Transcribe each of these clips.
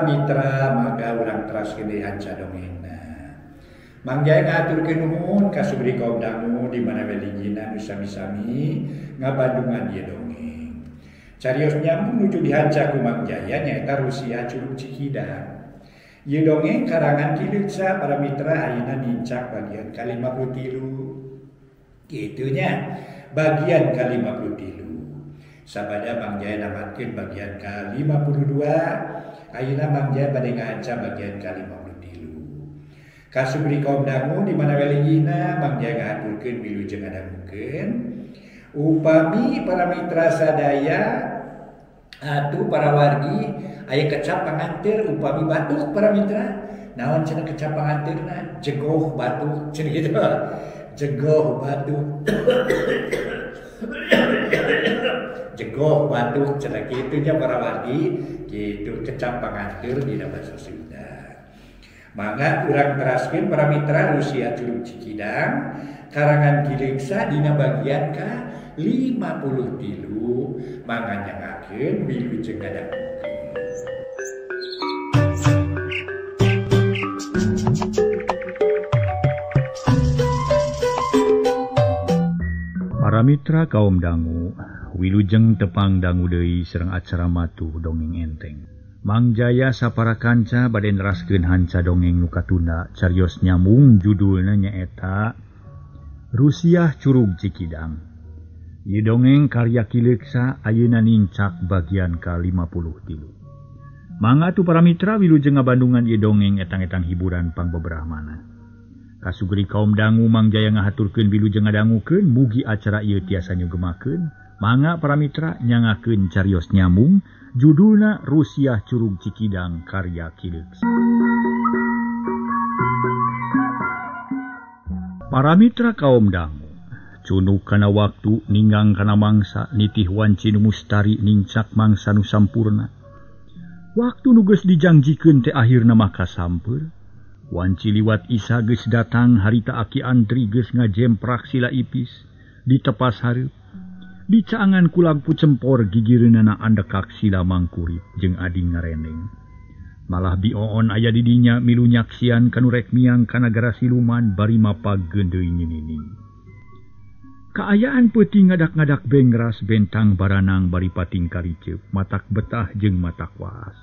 mitra mangga urang teraskeun deui hanca dongengna. Mang Jaya ngahaturkeun nuhun ka Subri kaum dangu di mana we linggihna nu sami-sami ngabandungan ieu dongeng. Carios nyambung nuju dihanca ku Mang Jaya nyaeta Rusia Curug Cikidang. Ieu dongeng karangan Ki Leuksa para mitra ayeuna nincak bagian ka-53. Kitu nya bagian ka-53. Sabada Mang Jaya namatkeun bagian ka-52, ayeuna Mang Jaya bade ngahanca bagian ka-53. Kasubri kaum dangu di mana we linggihna Mang Jaya ngahaturkeun wilujeng ngadangukeun. Upami para mitra sadaya atuh para wargi aya kecap panganteur upami batuk para mitra. Naon cenah kecap panganteurna? Jegoh batuk cenah kitu. Jegoh batuk. Jegoh batuk cenah kitu nya para wargi, kitu kecap panganteur dina basa Sunda. Mangga urang teraskeun para mitra Rusia Curug Cikidang karangan Ki Leuksa dina bagian ka-53. Mangga nyangakeun wilujeng ngadangukeun. Para mitra kaum dangu, wilujeng tepang dangu deui sareng acara matuh dongeng enteng. Mang Jaya sapara kanca bade neraskeun hanca dongeng nu katunda carios nyambung judulna nyaeta Rusia Curug Cikidang. Ieu dongeng karya Ki Leuksa ayeuna nincak bagian ka-53. Mangga atuh para mitra wilujeng ngabandungan ieu dongeng etang-etang hiburan pangbeberahmana. Kasugri kaum dangu Mang Jaya ngahaturkeun wilujeng ngadangukeun mugi acara ieu tiasa nyugemakeun. Mangga para mitra nyangakeun carios nyambung judulna Rusia Curug Cikidang karya Ki Leuksa. Para mitra kaum dangu, cunuk kana waktu ninggang kana mangsa nitih wanci nu mustari nincak mangsa nu sampurna. Waktu nu geus dijangjikeun teh akhirna mah kasampeur. Wanci liwat Isa geus datang harita Aki Antri geus ngajemprak sila ipis ditepas hareup. Dicaangan ku lampu cempor gigireunana andekak sila mangkurip jeung ading ngareneng. Malah bioon aya di dinya milu nyaksian kanu rek miang ka nagara siluman bari mapag geundeuy nyinining. Kaayaan peuting ngadak-ngadak bengras bentang baranang bari pating kariceup matak betah jeung matak waas.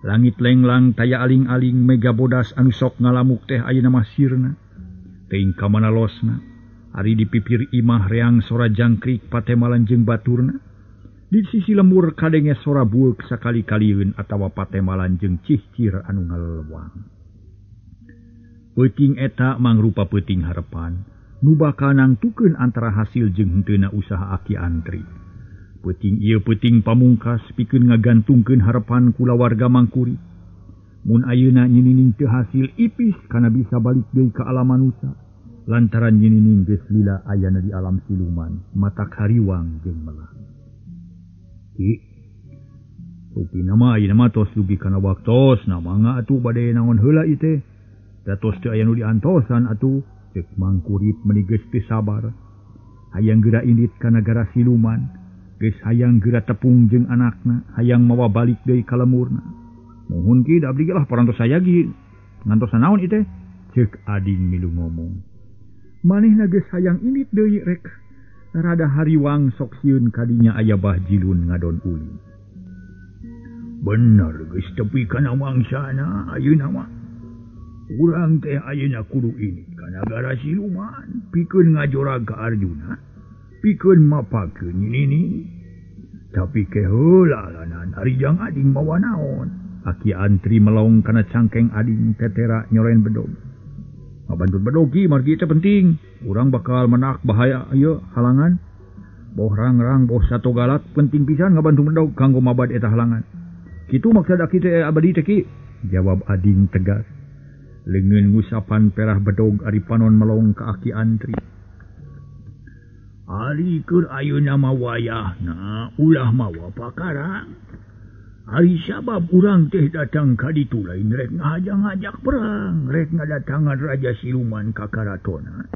Langit lenglang taya aling-aling mega bodas anu sok ngalamuk teh ayeuna mah sirna. Teuing ka mana losna. Ari di pipir imah reang sora jangkrik patemalan jeung baturna. Di sisi lemur kadenge sora bueuk sakali-kalieun atawa patemalan jeung cihcir anu ngalewang. Peuting eta mangrupa peuting harepan nu bakal nangtukeun antara hasil jeung henteuna usaha Aki Antri. Peuting ieu peuting pamungkas pikeun ngagantungkeun harepan kulawarga Mangkuri. Mun ayeuna nyinining teu hasil ipis kana bisa balik deui ka alam manusa. Lantaran nyinining geus lila ayana di alam siluman, matak hariwang jeung melang. Ki, rupina mah ayeuna mah tos dugi kana waktosna mangga atuh bade naon heula ieu teh. Da tos teu aya nu diantosan atuh, ceuk Mangkurip meuni geus teu sabar. Hayang geura indit ka nagara siluman, geus hayang geura tepung jeung anakna, hayang mawa balik deui ka lemurna. Muhun ki da abdi ge lah parantos sayagi, ngantosan naon ieu teh? Ceuk ading milu ngomong. Manehna geus hayang indit deui rek rada hariwang sok sieun kadinya aya Bah Jilun ngadon ulin. Bener geus tepi kana mangsana ayeuna mah. Urang teh ayeuna kudu indit ka nagara siluman pikeun ngajorag ka Arjuna, pikeun mapakeun nyinining. Tapi ke heula lanan ari jang ading mawa naon? Aki Antri melong kana cangkeng ading tetera nyoren bedog. Ngabantu bedogi margi teh penting. Urang bakal menak bahaya ieu halangan. Boh rang-rang boh sato galak penting pisan ngabantu bedog kanggo mabad eta halangan. Kitu maksud aki teh abadi teh ki? Jawab ading tegas. Leungeun ngusapan perah bedog ari panon melong ka Aki Antri. Ari keur ayeuna mah wayahna ulah mawa pakarang. Ari sabab urang teh datang ka ditu lain rek ngajak-ngajak perang, rek ngadatangan raja siluman ka karatona.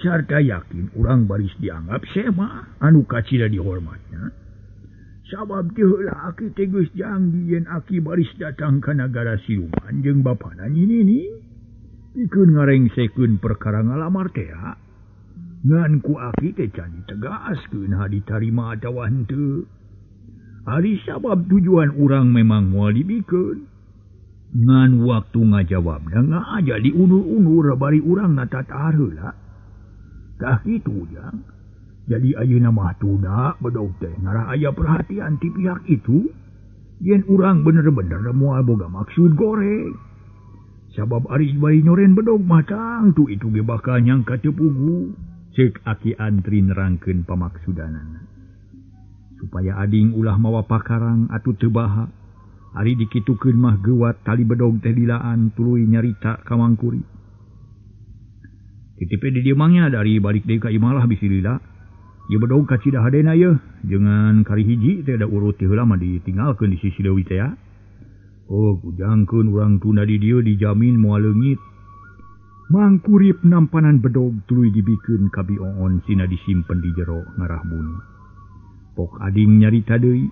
Sarta yakin urang baris dianggap sema anu kacida dihormatna. Sabab teu heula aki teh geus janji yen aki baris datang ka nagara siluman jeung bapana Nyi Nini. Pikeun ngarengsekeun perkara ngalamar teh. Ngan ku aki teh can ditegaskeun ha ditarima atawa henteu. Ari sabab tujuan urang memang moal dibikeun. Ngan waktu ngajawabna ngaja diundur-undur bari urang natatar heula. Tah kitu jang. Jadi ayeuna mah tuna bedog teh ngarah aya perhatian ti pihak itu. Yen urang bener-bener moal boga maksud goreng. Sabab ari bari nyoren bedog mah tangtu itu ge bakal nyangka teu pugu. Ceuk Aki Antri nerangkeun pamaksudanana. Supaya ading ulah mawa pakarang atuh teu baha. Ari dikitukeun mah geuwat tali bedog teh dilaan tuluy nyarita ka Mangkuri. Titip di dieu mangnya dari balik deui ka imah lah bisi lila. Ieu bedog ka Cidahadena yeuh, jangan kari hiji teh da urut teh heula mah ditinggalkeun di sisi leuwi teh ya. Oh, kujangkeun urang tunda di dieu dijamin moal leungit. Mangkurip nampanan bedog tuluy dibikeun ka Bi Oon sina disimpen di jero ngarah buni. Pok ading nyarita deui.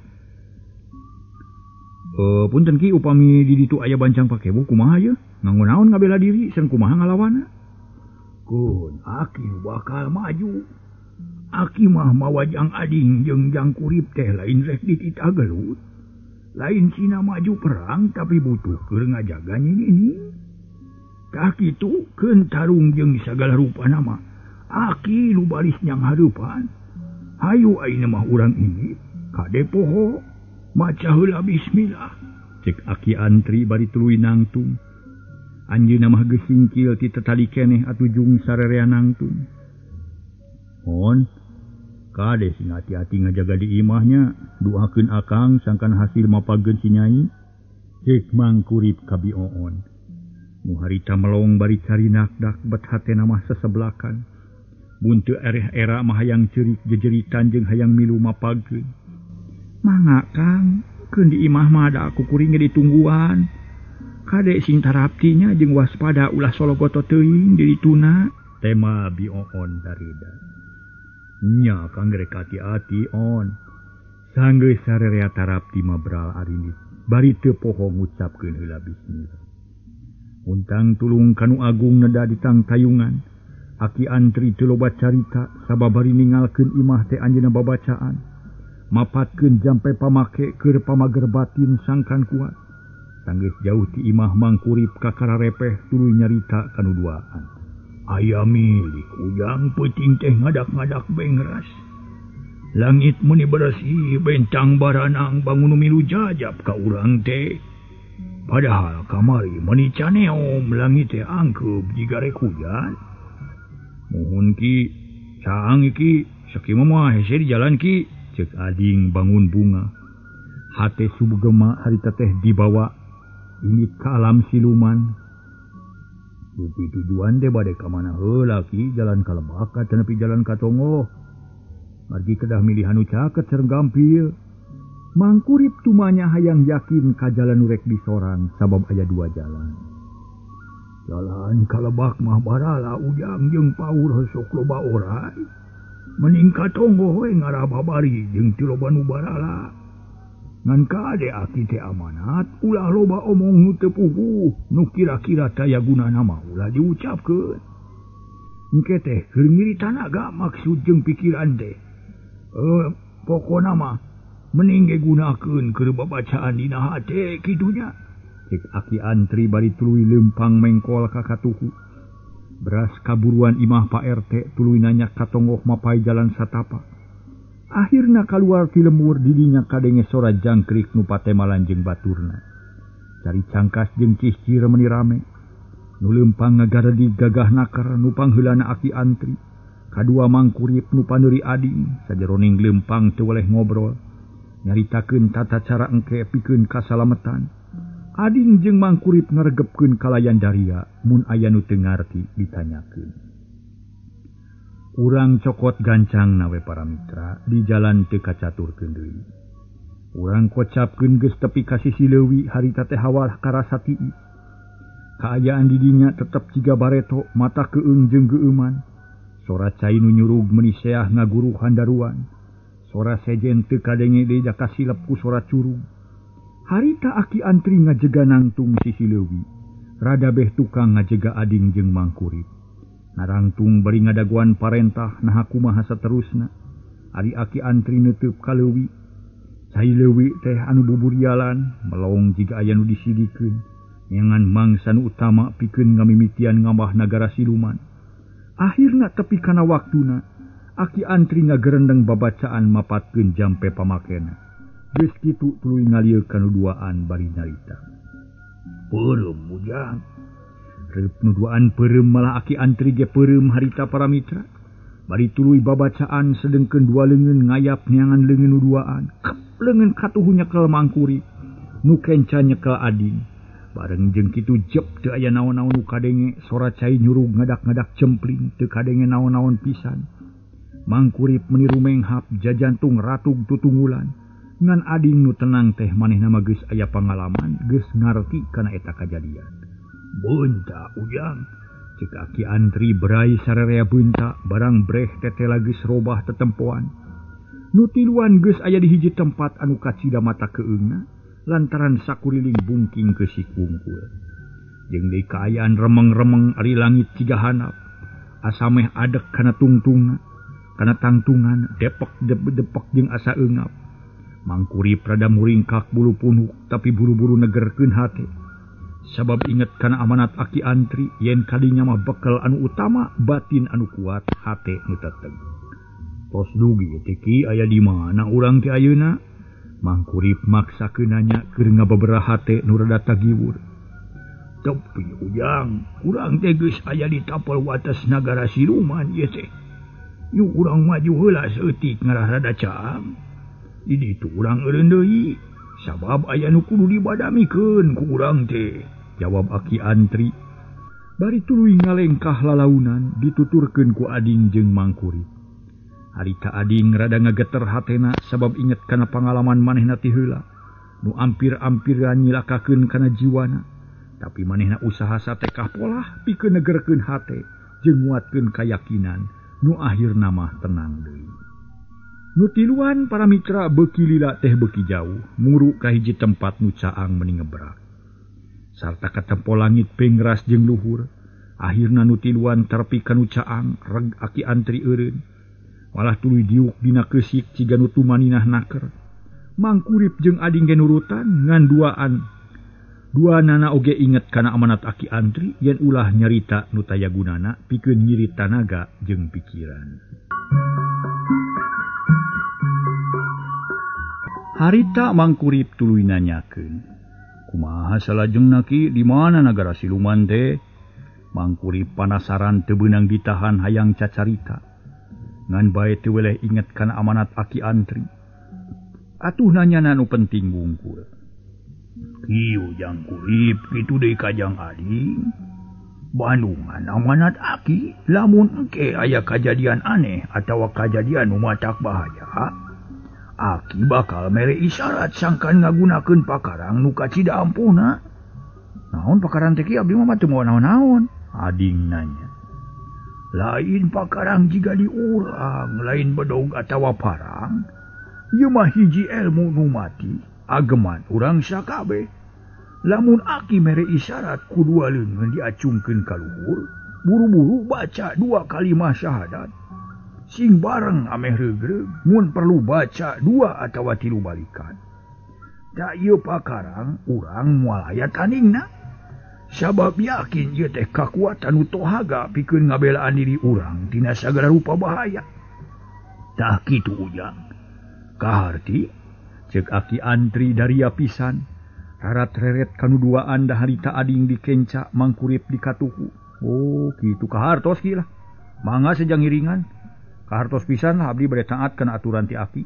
Punten ki upami di ditu aya bancang pakebu kumaha yeuh? Nganggo naon ngabela diri sareng kumaha ngalawanna? Kun aki bakal maju. Aki mah mawa jang ading jeung jang kurip teh lain rek dititah gelut. Lain sina maju perang tapi butuh keur ngajaga Nyi Nini. Tah kitu keun tarung jeung sagala rupana mah. Aki nu baris nyang hareupan. Hayu ayeuna mah urang ini kade poho maca heula bismillah. Cek Aki Antri bari tuluy nangtung. Anjeunna mah geus singkil ti tetali keneh atuh jung sarerea nangtung. On kade sing hati-hati ngajaga di imahnya, duakeun akang sangkan hasil mapageun si nyai. Cek Mangkurip ka Bi Oon. Nu harita melong bari cari nakdak bet hatena mah sesebelakan. Buntu ereh era mah hayang ceurik jejeritan jeung hayang milu mapageun. Mangga Kang, keun di imah mah da aku kuring ge ditungguan. Kade sing taraptinya jeung waspada ulah sologoto teuing di dituna. Tema Bi Oon darida. Nya kang rek hati-hati on. Sanggeus sarerea tarapti mabral arinit. Bari teu poho ngucapkeun heula bismillah. Untang tulung kanu agung neda di tangtayungan. Aki Antri teu loba carita sababari ningalkeun imah teh anjeunna babacaan. Mapatkeun jampe pamake keur pamager batin sangkan kuat. Sanggeus jauh ti imah Mangkurip kakara repeh tuluy nyarita kanu duaan. Aya milik ujang peuting teh ngadak-ngadak bengras. Langit meni bersih bentang baranang bangun milu jajab ka urang teh. Padahal kamari meni caneom langit teh angkeup jiga rek hujan. Muhun ki, caang iki, sakieu mah hese di jalan ki, ceuk ading bangun bunga. Hate subgema harita teh dibawa ingit ka alam siluman. Rupi tujuan teh bade ka mana heula ki, jalan ka Lebak atawa jalan ka Tonggoh. Margi kedah milih anu caket sareng gampil. Mangkurip tumanya hayang yakin ka jalan nu rek disorang sabab aya dua jalan. Jalan ka Lebak mah barala ujang jeung paur sok loba oray. Mending ka Tonggoh we ngarah babari jeung teu loba nu barala. Ngan kade aki teh amanat ulah loba omong nu teu puguh nu kira-kira taya gunana mah ulah diucapkeun. Engke teh keur ngiri tanaga maksud jeung pikiran teh. Pokona mah mending ge gunakeun keur babacaan dina hate kitunya. Cek Aki Antri bari tuluy leumpang mengkol ka katuhu. Beras kaburuan imah Pak RT tuluy nanya ka tonggoh mapai jalan satapa. Akhirna kaluar ti lembur didinya kadenge sora jangkrik nu patemalan jeung baturna. Cari cangkas jeung ciscir meuni rame. Nu leumpang ngagaredi gagah nakar nu pangheulana Aki Antri. Kadua Mangkurip nu paneuri ading sajeroning leumpang teu weleh ngobrol. Nyaritakeun tata cara engke pikeun kasalametan. Ading jeung Mangkurip ngaregepkeun kalayan daria mun aya nu teu ngarti ditanyakeun. Urang cokot gancang nawe para mitra di jalan teu kacaturkeun deui. Urang kocapkeun geus tepi ka sisi leuwi harita teh hawa karasa tiis. Kaayaan di dinya tetep jiga bareto mata keung jeung geueuman. Sora cai nu nyurug meuni seah ngaguruh handaruan. Sora sejen teu kadenge deui da kasilep ku sora curug. Harita Aki Antri ngajega nangtung sisi leuwi. Rada beh tukang ngajega ading jeung Mangkurip. Narangtung bari ngadaguan parentah naha kumaha saterusna. Ari Aki Antri neuteub ka leuwi. Cai leuwi teh anu buburialan melong jiga aya nu disidikeun. Nyangan mangsa nu utama pikeun ngamimitian ngambah nagara siluman. Akhirna tepi kana waktuna, Aki Antri ngagerendeng babacaan mapatkeun jampe pamakena. Geus kitu tuluy ngalieu kana duaan bari nyarita. Peureum ujang. Reup nu duaan peureum malah Aki Antri ge peureum harita para mitra. Bari tuluy babacaan sedengkeun dua leungeun ngayap neangan leungeun nu duaan. Kep leungeun katuhu nyekel Mangkurip. Nu kenca nyekel ading. Bareng jeung kitu jep teu aya naon-naon nu kadenge, sora cai nyurug ngadak-ngadak cempling teu kadenge naon-naon pisan. Mangkurip meni rumenghap jajantung ratug tutunggulan. Ngan ading nu tenang teh manehna mah geus aya pangalaman, geus ngarti kana eta kajadian. Beunta ujang, ceuk Aki Antri berai sararea beunta, barang breh tetela geus robah tetempoan. Nu tiluan geus aya di hiji tempat anu kacida mata keungna, lantaran sakuriling bungking keusik wungkul. Jeung deui kaayaan remeng-remeng ari langit ciga hanap. Asa meh adek kana tungtungna, kana tangtungan depek depek jeung asa eungap. Mangkurip rada muringkak bulu punuk tapi buru-buru negerkeun hate. Sabab inget kana amanat Aki Antri yen kadinya mah bekel anu utama batin anu kuat hate nu teteg. Tos dugi teh ki aya di mana urang teh ayeuna? Mangkurip maksakeun nanya keur ngababera hate nu rada tagiwur. Tepi ujang, urang teh geus aya di tapel wates nagara siluman ieu teh. Yuk urang maju heula saeutik ngarah rada caang. Di ditu urang eureun deui, sabab aya nu kudu dibadamikeun ku urang teh, jawab Aki Antri. Bari tuluy ngalengkah lalaunan dituturkeun ku ading jeung Mangkurip. Harita ading rada ngageter hatena sabab inget kana pangalaman manehna ti heula nu ampir-ampiran nyilakakeun kana jiwana, tapi manehna usaha satekah polah pikeun negerkeun hate jeung nguatkeun kayakinan nu akhirna mah tenang deui. Nu tiluan para mitra beuki lila teh beuki jauh muru ka hiji tempat nu caang meni ngebrak. Sarta katempo langit pengras jeung luhur, akhirna nu tiluan terpi ka nu caang reg Aki Antri eureun. Malah tuluy diuk dina keusik ciga nu tumaninah naker. Mangkurip jeung ading ge nurutan ngan duaan. Dua nana oge inget kana amanat Aki Antri yen ulah nyarita nu taya gunana pikeun ngirit tanaga jeung pikiran. Harita Mangkurip tuluy nanyakeun, kumaha salajengna ki di mana nagara siluman teh? Mangkurip panasaran teu beunang ditahan hayang cacarita. Ngan bae teu weleh inget kana amanat Aki Antri. Atuh nanyana nu penting wungkul. Kieu jang Kurip kitu deui ka jang ading. Bandungan amanat Aki lamun engke aya kajadian aneh atawa kajadian nu matak bahaya, Aki bakal mere isyarat sangkan ngagunakeun pakarang nu kacida ampuhna. Naon pakarang teh ki abdi mah teu mawa naon-naon? Ading nanya. Lain pakarang jiga di urang, lain bedog atawa parang. Ieu mah hiji ilmu nu mati, ageman urang sakabeh. Lamun Aki mere isyarat ku dua leungeun diacungkeun ka luhur, buru-buru baca dua kalimah syahadat. Sing bareng ameh regreg, mun perlu baca dua atawa tilu balikan. Da ieu pakarang urang moal aya tandingna. Sabab yakin ieu teh kakuatan nu tohaga pikeun ngabelaan diri urang tina sagala rupa bahaya. Tah kitu ujang. Kaharti ceuk Aki Antri daria pisan. Rarat-reret kanu duaan da harita ading dikenca Mangkurip dikatuhu. Oh, kitu kahartos ki lah. Mangga sejang ngiringan. Kahartos pisan lah abdi bade taat kana aturan ti Aki.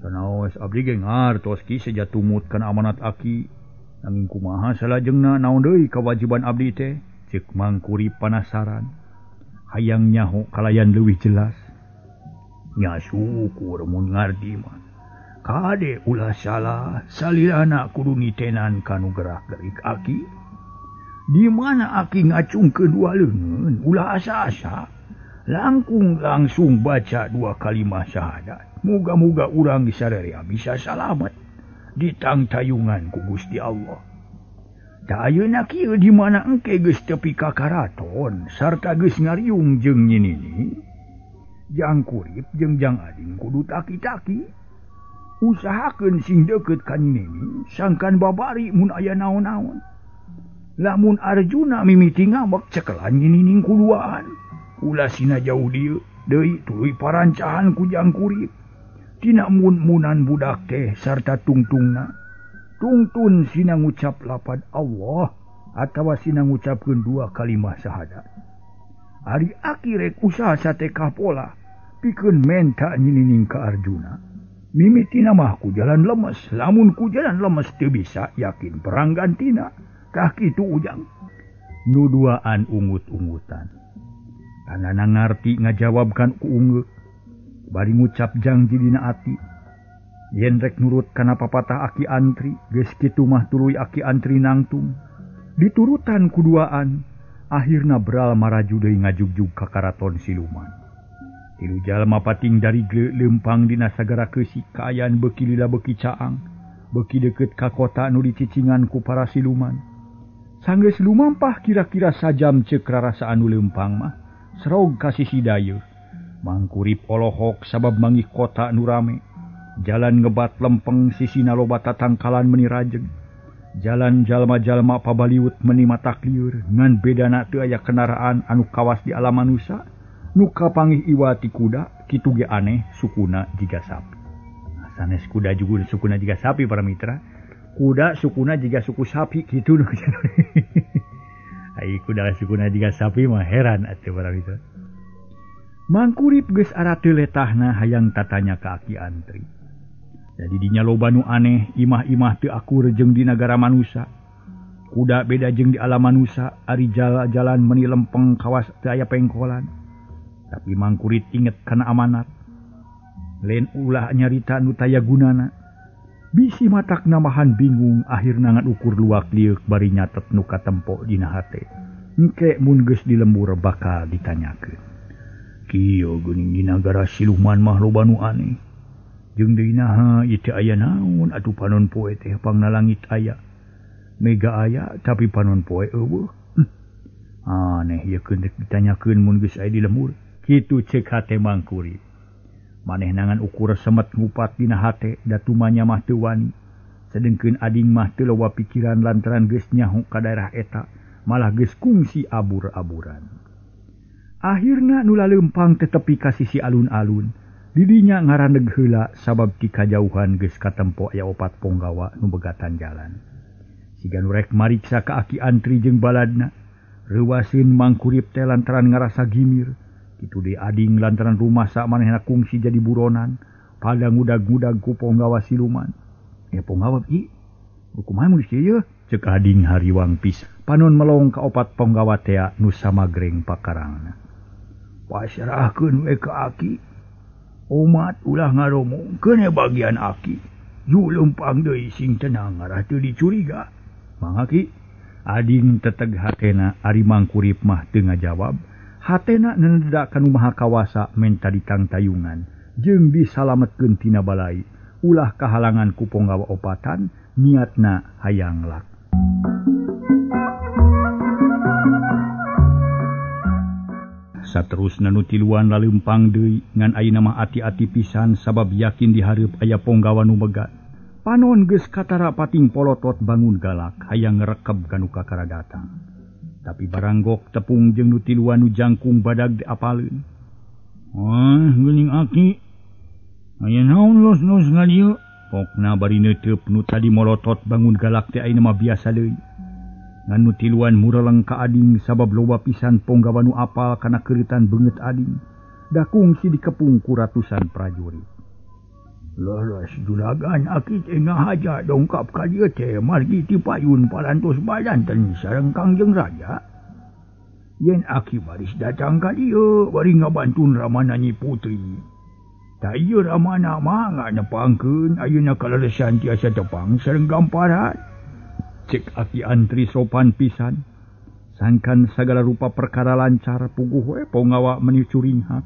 Sanaos abdi ge ngartos ki seja tumut kana amanat Aki. Nanging kumaha salajengna naon deui kawajiban abdi teh? Ceuk Mangkurip panasaran. Hayang nyaho kalayan leuwih jelas. Nya syukur mun ngarti mah. Kade ulah salah, salilana kudu nitenan kanu gerak-gerik Aki. Di mana Aki ngacungkeun dua leungeun, ulah asa-asa. Langkung langsung baca dua kalimah syahadat. Muga-muga urang sararea bisa salamet ditangtayungan ku Gusti Allah. Da ayeuna kieu di mana engke geus tepi ka karaton sarta geus ngariung jeung Nyi Nini. Jang Kurip jeung Jang Ading kudu taki-taki. Usahakeun sing deukeut ka Nyi Nini sangkan babari mun aya naon-naon. Lamun Arjuna mimiti ngambek cekelan Nyi Nining kuduaan. Ulah sina jauh dieu deui tuluy parancahan ku Jang Kurip. Tina mun-munan budak teh sarta tungtungna. Tungtun sina ngucap lapad Allah atawa sina ngucapkeun dua kalimah syahadat. Ari aki rek usaha satekah pola pikeun menta Nyi Nining ka Arjuna. Mimitina mah ku jalan lemes, lamun ku jalan lemes teu bisa yakin perang gantina. Tah kitu Ujang. Nu duaan ungut-ungutan. Tanana ngarti ngajawabkan ku ungeuk. Bari ngucap jangji dina ati. Yen rek nurut kana papatah Aki Antri, geus kitu mah tuluy Aki Antri nangtung. Diturutan kuduaan, akhirna Bral maraju deui ngajugjug ka karaton siluman. Tilu jalma pating dari leumpang dina sagara keusik kaayaan beuki lila beuki caang, beuki deukeut ka kota nu dicicingan ku para siluman. Sanggeus lumampah kira-kira sajam ceuk rarasaan nu leumpang mah, serog ka sisi dayeuh. Mangkurip olohok sabab manggih kota nu rame. Jalan ngebat lempeng sisina loba tatangkalan meni rajeg. Jalan jalma-jalma pabaliut meni matak lieur, ngan bedana teu aya kendaraan anu kawas di alam manusa, nu kapanggih iwati kuda, kitu ge aneh sukuna jiga sapi. Nah, sanes kuda juga sukuna jiga sapi para mitra. Kuda sukuna jiga suku sapi kitu nu. Ai kuda sukuna jiga sapi mah heran atuh para mitra. Mangkurip geus ara teu letahna hayang tatanya ka Aki Antri. Jadi dinya loba nu aneh, imah-imah teu akur jeung di nagara manusa. Kuda beda jeung di alam manusa, ari jalan meni lempeng kawas teu aya pengkolan. Tapi Mangkurit inget kana amanat. Lain ulah nyarita nu taya gunana. Bisi matak namahan bingung, akhirna ngan ukur luak lieuk bari nyatet nu katempo dina hate. Engke mun geus di lembur bakal ditanyakeun. Kieu geuning di nagara siluman mah loba nu aneh. Jeung deui naha ieu teh aya naon atuh panon poe teh pangna langit aya. Mega aya tapi panon poe eueuh. Aneh ieu keun rek ditanyakeun mun geus aya di lembur. Kitu ceuk hate Mangkurip. Manehna ngan ukur semet ngupat dina hate da tumanya mah teu wani. Sedengkeun ading mah teu loba pikiran lantaran geus nyaho ka daerah eta, malah geus kungsi abur-aburan. Akhirna nu laleumpang tetepi ka sisi alun-alun. Didinya ngaraneg heula sabab ti kajauhan geus katempo aya opat ponggawa nu begatan jalan. Siga nu rek mariksa ka Aki Antri jeung baladna. Reuwaseun Mangkurip teh lantaran ngarasa gimir. Kitu deui ading lantaran rumasa manehna kungsi jadi buronan. Pada ngudag-ngudag ku ponggawa siluman. Ponggawa ieu kumaha mun geus ieu? Ceuk ading hariwang pisan. Panon melong ka opat ponggawa tea nu samagreng pakarangna. Pasrahkeun we ka Aki. Omat ulah ngaromongkeun bagian Aki. Ju leumpang deui sing tenang ngarah teu dicuriga. Mang Aki, ading teteg hatena ari Mangkurip mah teu ngajawab. Hatena neneda ka nu maha kawasa menta ditangtayungan jeung disalametkeun tina balai. Ulah kahalangan ku ponggawa opatan niatna hayang lak. Saterusna nu tiluan laleumpang deui ngan ayeuna mah ati-ati pisan sabab yakin dihareup aya ponggawa nu megat. Panon geus katara pating polotot bangun galak hayang ngerekeb ka nu kakara datang. Tapi baranggok tepung jeung nu tiluan nu jangkung badag diapaleun. Wah, geuning Aki. Aya naon los-los ngalieu? Pokna bari neuteup nu tadi molotot bangun galak teh ayeuna mah biasa deui. Ngan nu tiluan mureleng ka ading sabab loba pisan ponggawa nu apal kana keuritan beungeut ading. Da kungsi dikepung ku ratusan prajurit. Leres juragan Aki teh ngahaja dongkap ka dieu teh margi ti payun parantos badanten sareng Kangjeng Raja. Yen Aki baris datang ka dieu bari ngabantun ramana Nyi Putri. Ta ieu ramana mah nganepangkeun ayeuna kaleresan tiasa tepang sareng gamparan. Cek Aki Antri sopan pisan. Sangkan sagala rupa perkara lancar puguh we ponggawa meni curinghak.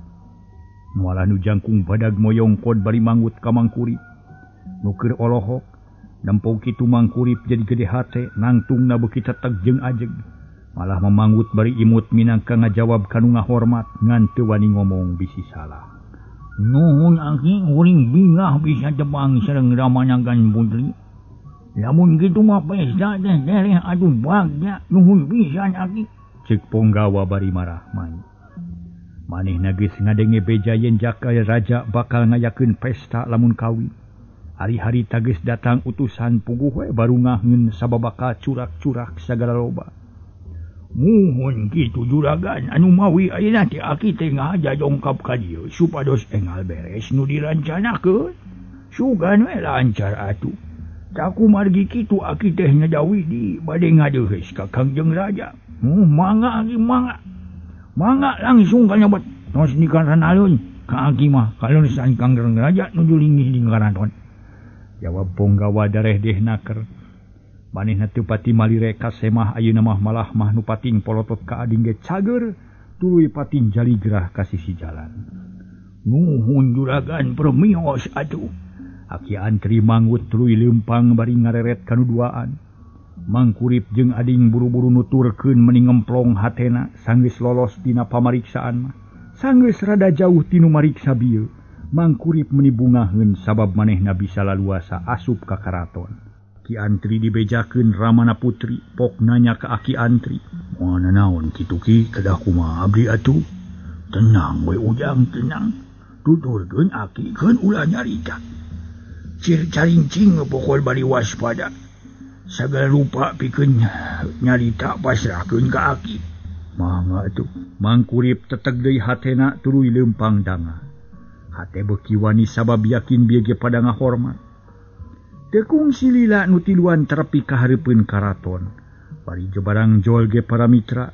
Mualah nu jangkung badag moyongkod bari manggut ka Mangkurip. Nu keur olohok nempo kitu Mangkurip jadi gede hate nangtungna beuki teteg jeung ajeg. Malah memanggut bari imut minangka ngajawab kanu ngahormat ngan teu wani ngomong bisi salah. Nuhun aki uring bingah bisa tepang sareng Ramanagan Putri. Lamun kitu mah pesta teh tereh atuh bagja nuhun pisan aki. Ceuk ponggawa bari marahman. Manehna geus ngadenge beja yen jaka raja bakal ngayakeun pesta lamun kawin. Hari-hari geus datang utusan puguh we barungaheun sabab bakal curak-curak sagala loba. Muhun kitu juragan anu mawi ayeuna teh aki teh ngahaja dongkap ka dieu supados engal beres nu dirancanakeun. Sugan we lancar atuh. Taku margi kitu aki teh nyadawidi bade ngadeuheus ka Kangjeng Raja. Mangga aki mangga. Mangga langsung ka nyebet tos di karanalun ka aki mah kaleresan Kangjeng Raja nuju linggih di karaton. Jawab ponggawa dareh deh naker. Manehna teu pati malire ka semah ayeuna mah malah mah nu pating polotot ka ading ge cager tuluy pating jaligrah ka sisi jalan. Nuhun juragan permios atuh. Aki Antri manggut tuluy leumpang bari ngareret kanu duaan. Mangkurip jeung ading buru-buru nuturkeun meni ngemplong hatena sanggeus lolos dina pamariksaan mah. Sanggeus rada jauh tinu mariksa bieu. Mangkurip meni bungaheun sabab manehna bisa laluasa asup ka karaton. Aki Antri dibejakeun Ramana Putri pok nanya ka Aki Antri. Moal naon kitu ki kedah kumaha abdi atuh? Tenang we ujang tenang. Tuturkeun aki keun ulah nyarita. Cir carincing pokol bari waspada. Sagala rupa pikeun nyarita pasrahkeun ka aki. Mangga atuh. Mangkurip teteg deui hatena tuluy leumpang dangah. Hate beuki wani sabab yakin bieu ge pada ngahormat. Teu kungsi lila nu tiluan terepi ka hareupeun karaton. Bari jebarang jol ge para mitra.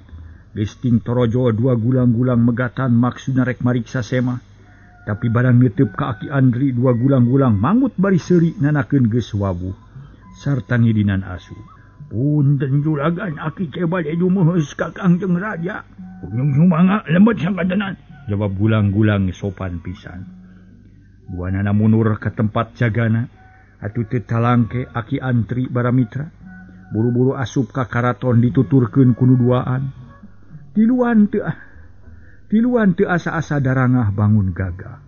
Geus ting torojol dua gulang-gulang megatan maksudna rek mariksa semah. Tapi barang neuteub ka Aki Andri dua gulang-gulang manggut bari seuri nanakeun geus wawuh sarta ngidinan asu. Punten juragan aki teh bade dumeuheus ka Kangjeng Raja. Kunyung sumangga lembet sangkadenan. Jawab gulang-gulang sopan pisan. Duanana mundur ka tempat jagana. Atuh teu talangke Aki Antri bara mitra. Buru-buru asup ka karaton dituturkeun ku nu duaan. Tiluan teu asa-asa darangah bangun gagah.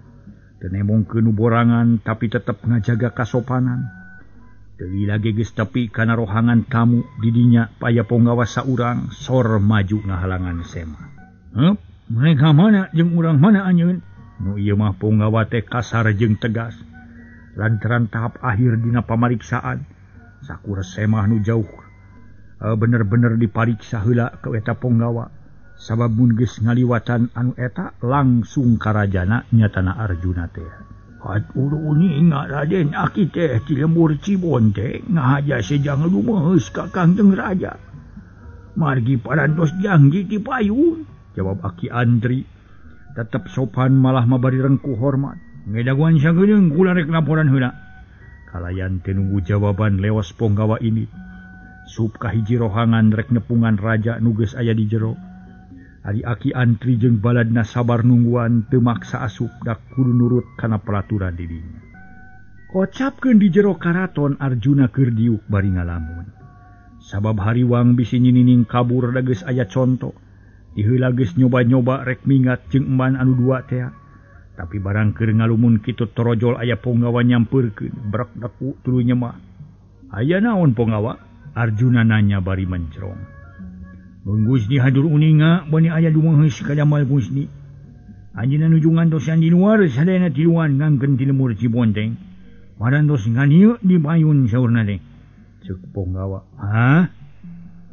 Teu nemongkeun nu borangan tapi tetep ngajaga kasopanan. Teu lila ge geus tepi kana rohangan tamu didinya paya ponggawa saurang sor maju ngahalangan sema. Heup, mereka mana jeung urang mana anjeun? Nu ieu mah ponggawa teh kasar jeung tegas. Lantaran tahap akhir dina pamariksaan, sakur semah nu jauh bener-bener dipariksa heula ke eta ponggawa. Sabab mun geus ngaliwatan anu eta langsung karajana nyatana Arjuna teh. Atuh ingat Raden aki teh ti lembur Cibonte ngahaja sejang lumeus ka Kangjeng Raja. Margi parantos janji ti payun. Jawab Aki Andri tetep sopan malah mabari rengkuh hormat. Ngedaguan sagedeung kula rek laporan heula. Kalayan teu nunggu jawaban leos ponggawa ini. Sup ka hiji rohangan rek nepungan raja nu geus aya di jero. Ari Aki Antri jeung baladna sabar nungguan teu maksa asup da kudu nurut kana peraturan didinya. Kocapkeun di jero karaton Arjuna keur diuk bari ngalamun. Sabab hariwang bisi nyinining kabur da geus aya conto. Diheula geus nyoba-nyoba rek mingat jeung emban anu dua tea. Tapi barang keur ngalumun kitu torojol aya ponggawa nyampeurkeun brek deku tuluy nyemah. Aya naon ponggawa? Arjuna nanya bari mencrong. Mun Gusti hadur uninga bani aya dumaheus ka damal Gusti. Anjeunna nuju ngantosan di luar sadayana tiluan ngangkeun ti lemur Cibonteng. Parantos nganieu di payun saurna teh. Ceuk ponggawa. Hah?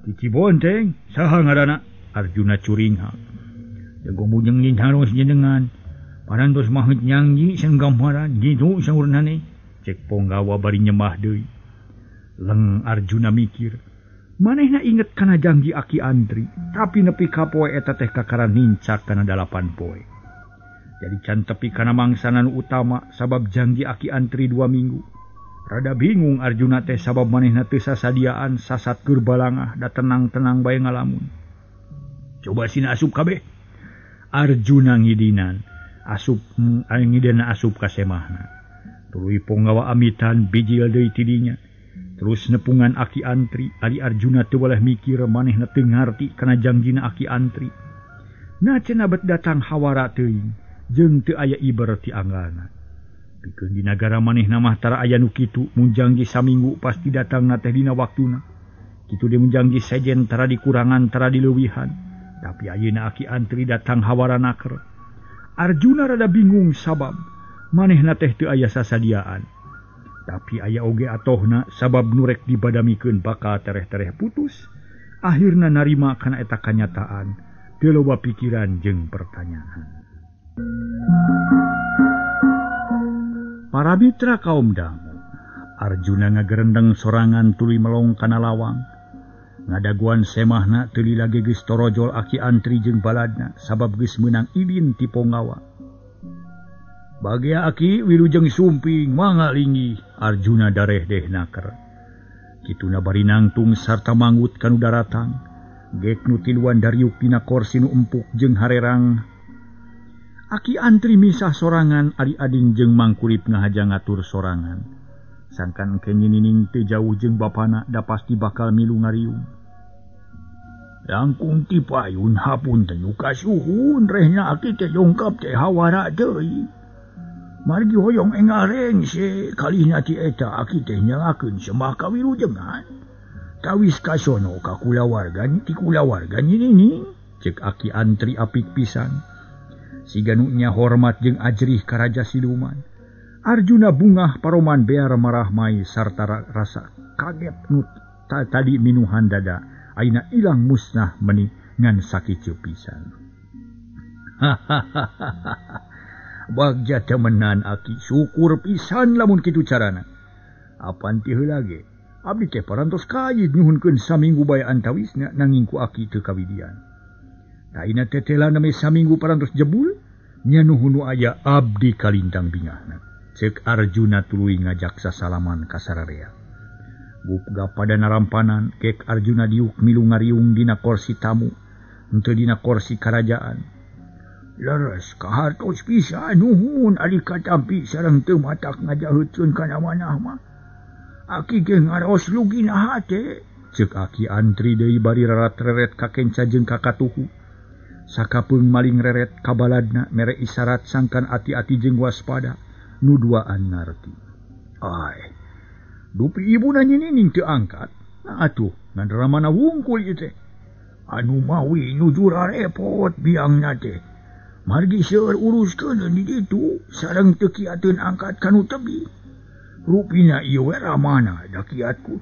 Ti Cibonteng? Saha ngaranna? Arjuna curinghak. Jago bujeng ditaros jenengan. Parantos maheut nyangji sareng gambaran kitu saurna teh. Cek ponggawa bari nyemah deui. Leng Arjuna mikir. Manehna inget kana janji Aki Andri, tapi nepi ka poe eta teh kakara nincak kana 8 poe. Jadi can tepi kana mangsanan utama sabab janji Aki Andri 2 minggu. Rada bingung Arjuna teh sabab manehna teu sasadiaan sasat keur balangah da tenang-tenang bae ngalamun. Coba sina asup kabeh. Arjuna ngidinan asup ngidina asup ka semahna. Tuluy ponggawa amitan bijil deui ti dinya. Terus nepungan Aki Antri, ari Arjuna teu boleh mikir manehna teu ngarti kana jangjina Aki Antri. Na cenah bet datang hawara teuing jeung teu aya iber ti anggalna. Pikeun di nagara manehna mah tara aya nu kitu, mun jangji saminggu pasti datangna teh dina waktuna. Kitu deui mun jangji sejen tara dikurangan tara dileuwihan. Tapi ayeuna Aki Antri datang hawara naker. Arjuna rada bingung sabab manehna teh teu aya sasadiaan. Tapi aya oge atohna sabab nurek dibadamikeun bakal tereh-tereh putus. Akhirna narima kana eta kanyataan, teu loba pikiran jeung pertanyaan. Para mitra kaum dangu, Arjuna ngagerendeng sorangan tuluy melong kana lawang. Ngadaguan semahna teu lila ge geus torojol Aki Antri jeung baladna sabab geus meunang idin ti ponggawa. Bagea Aki wilujeng sumping mangga linggih. Arjuna dareh deh naker. Kituna bari nangtung sarta manggut kanu daratang. Gek nu tiluan dariuk dina korsi nu empuk jeung harerang. Aki Antri misah sorangan ari ading jeung mangkurip ngahaja ngatur sorangan. Sangkan kenyinining teu jauh jeung bapana da pasti bakal milu ngariung. Langkung ti payun hapunten nu kasuhun rehna Aki teh dongkap teh hawara deui. Margi hoyong engal rengse kalihna ti eta Aki teh nyalakeun semah kawilujengan. Tawis kasono ka kulawarga ti kulawarga nini cek Aki Antri apik pisan. Siga nu nya hormat jeung ajrih ka raja siluman. Arjuna bungah paroman bear marahmai sarta rasa kaget nu tadi minuhan dada ayeuna ilang musnah meni ngan sakitu pisan. Hahaha. Bagja temenan Aki, syukur pisan lamun kitu carana. Apan ti heula ge, abdi teh parantos kayid nyuhunkeun saminggu bae antawisna nanging ku Aki teu kawidian. Taina tetela nami saminggu parantos jebul, nya nuhun nu aya abdi kalintang bingahna. Ceuk Arjuna tuluy ngajak sasalaman ka sararea. Gupga pada narampanan, kek Arjuna diuk milu ngariung dina korsi tamu, henteu dina korsi karajaan. Leres kahartos pisan nuhun ari katampi sareng teu matak ngajaheutkeun kana manah mah. Aki ge ngaraos lugina hate. Ceuk Aki Antri deui bari rarat-reret ka kenca jeung ka katuhu. Sakapeung maling reret ka baladna mere isarat sangkan ati-ati jeung waspada nu duaan ngarti. Ai. Dupi ibuna nyinining teu angkat. Nah atuh ngan ramana wungkul ieu teh. Anu mawi nuju rarepot biangna teh. Margi seueur uruskeun di ditu sareng teu kiateun angkat kanu tebi. Rupina ieu we ramana da kiatku.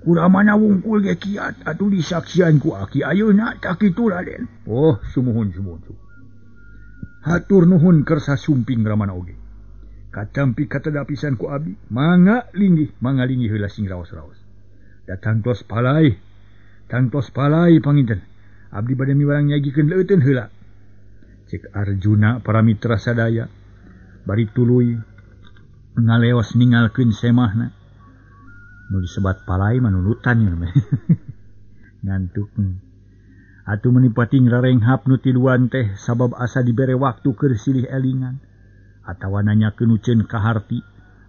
Ku ramana wungkul ge kiat atuh disaksian ku Aki ayeuna tah kitu Raden. Oh, sumuhun sumuhun. Hatur nuhun kersa sumping ramana oge. Katampi katadapisan ku abdi, mangga linggih heula sing raos-raos. Da tangtos palai panginten. Abdi bade miwarang nyagikeun leuteun heula. Cek Arjuna para mitra sadaya bari tuluy ngaleos ningalkeun semahna. Nu disebat palai mah nunutan ngantuk. Atuh meuni pating rarenghap nu tiluan teh sabab asa dibere waktu keur silih elingan atawa nanyakeun nu ceun kaharti.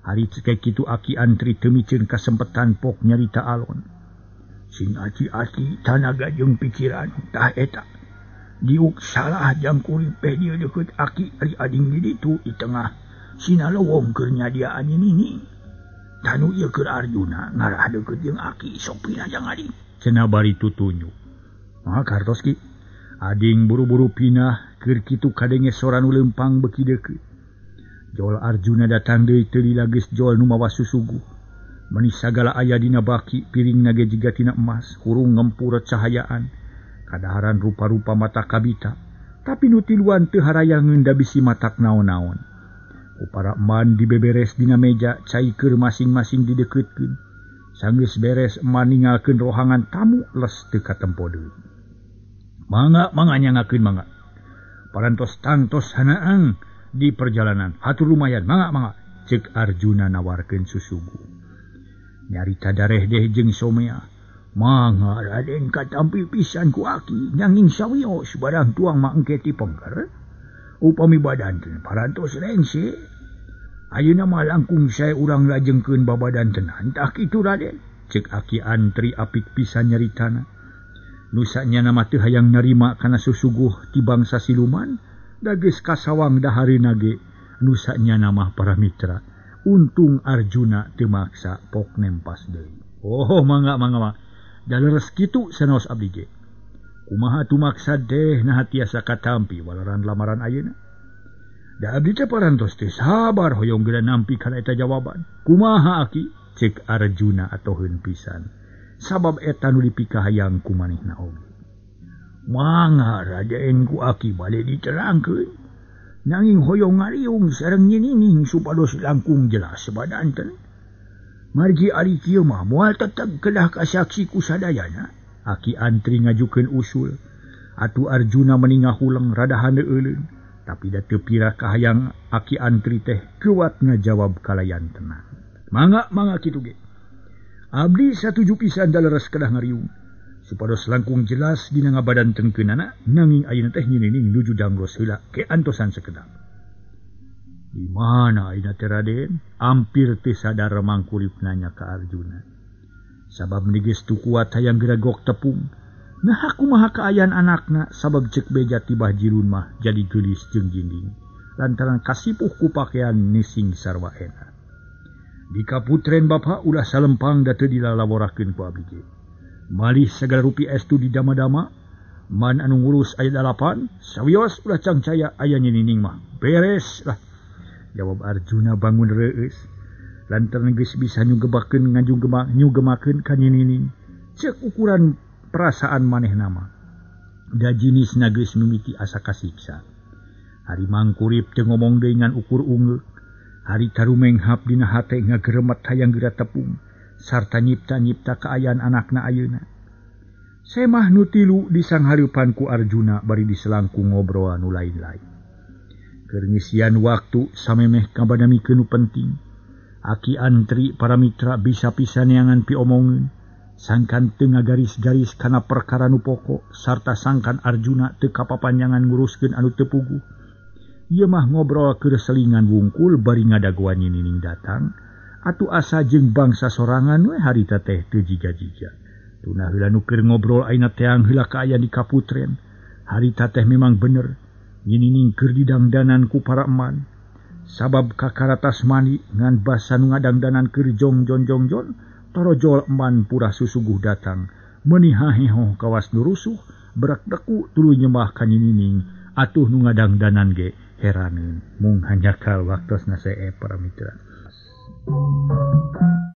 Ari cek kitu Aki Antri teu miceun kasempetan pok nyarita alon. Sing aci-aci tanaga jeung pikiran tah eta. Diuk salah jang kuripe dia deukeut Aki ari ading di ditu di tengah sina lowong keur nyadiaan nini. Tanu ieu keur Arjuna ngarah deukeut jeung Aki sok pinah jang ading. Cenah bari tutunjuk. Mah kartos ki. Ading buru-buru pinah keur kitu kadenge sora nu leumpang beuki deukeut. Jol Arjuna datang deui teu lila geus jol nu mawa susuguh. Meni sagala aya dina baki piringna ge jiga tina emas, hurung ngempur cahayaan. Kadaharan rupa-rupa mata kabita, tapi nu tiluan teu harayangeun da bisi matak naon-naon. Ku para eman dibeberes dina meja, cai keur masing-masing didekeutkeun. Sanggeus beres eman ninggalkeun rohangan tamu les teu katempo deui. Mangga mangga nyangakeun mangga. Parantos tangtos hanaang di perjalanan. Hatur lumayan mangga mangga ceuk Arjuna nawarkeun susugu. Nyarita dareh deh jeung somea. Mangga Raden katampi pisan ku aki nanging sawios barang tuang mah engke ti pengker. Upami badanten parantos rengse. Ayeuna mah langkung sae urang lajengkeun babadantenan tah kitu Raden. Cek Aki Antri apik pisan nyaritana. Nu sanyana mah teu hayang narima kana susuguh ti bangsa siluman, da geus kasawang dahareuna ge nu sanyana mah para mitra. Untung Arjuna teu maksa pok nempas deui. Oh mangga mangga mah. Da leres kitu sanaos abdi ge. Kumaha tumaksa deh nah tiasa katampi walaran lamaran ayeuna. Da abdi teh parantos teh sabar hoyong geura nampi kana eta jawaban. Kumaha aki? Cek Arjuna atoheun pisan. Sabab eta nu dipikahayang ku manehna oge. Mangga Raden ku aki bade diterangkeun. Nanging hoyong ngariung sareng nyinining supados langkung jelas badanten. Margi ari kieu mah moal teteg kedah kasaksi ku sadayana. Aki Antri ngajukeun usul. Atuh Arjuna meni ngahuleng rada handeueuleun, tapi da teu pira kahayang Aki Antri teh kuat ngajawab kalayan tenang. Mangga mangga kitu ge. Abdi satuju pisan da leres kedah ngariung. Supados langkung jelas dina ngabadantenkeunana, nanging ayeuna teh nyinining nuju dangros heula ke antosan sakedap. Di mana ayeuna teh Raden? Ampir teu sadar Mangkurip nanya ka Arjuna. Sabab meni geus teu kuat hayang geragok tepung. Nah kumaha kaayaan anakna sabab cek beja tibah jirun mah jadi geulis jeung jinding. Lantaran kasipuh ku pakean nising sarwa ena. Di kaputren bapa ulah salempang da teu dilalaborakeun ku abdi ge. Malih sagala rupi estu di dama-dama, man anu ngurus aya 8, sawios ulah cangcaya aya nyinining mah. Beres lah. Jawab Arjuna bangun reueus. Lantaran geus bisa nyugebakeun nyugemakeun ka nyinining. Ceuk ukuran perasaan manehna mah. Da jinisna geus mimiti asa kasiksa. Hari Mangkurip teu ngomong deui ngan ukur ungeuk. Hari tarumenghap dina hate ngageremet hayang geura tepung sarta nyipta-nyipta kaayaan anakna ayeuna. Semah nu tilu disanghareupan ku Arjuna bari diselangkung ngobrol nu lain-lain. Keur ngisian waktu samemeh kabadamikeun nu penting. Aki Antri para mitra bisa pisan neangan piomongeun. Sangkan teu ngagaris-garis kana perkara nu pokok sarta sangkan Arjuna teu kapapanjangan nguruskeun anu teu puguh. Ieu mah ngobrol keur selingan wungkul bari ngadagoan nyinining datang. Atuh asa jeung bangsa sorangan we harita teh teu jiga-jiga. Tunah heula nu keur ngobrol ayeuna teang heula kaayaan di kaputren. Harita teh memang bener. Nyinining keur didangdanan ku para eman. Sabab kakaratas mani ngan basa nu ngadangdanan keur jongjon jongjon, torojol eman purah susuguh datang. Meuni hahehoh kawas nu rusuh, berak deku tuluy nyembah ka nyinining. Atuh nu ngadangdanan ge heraneun. Mung hanjakal waktosna sae para mitra.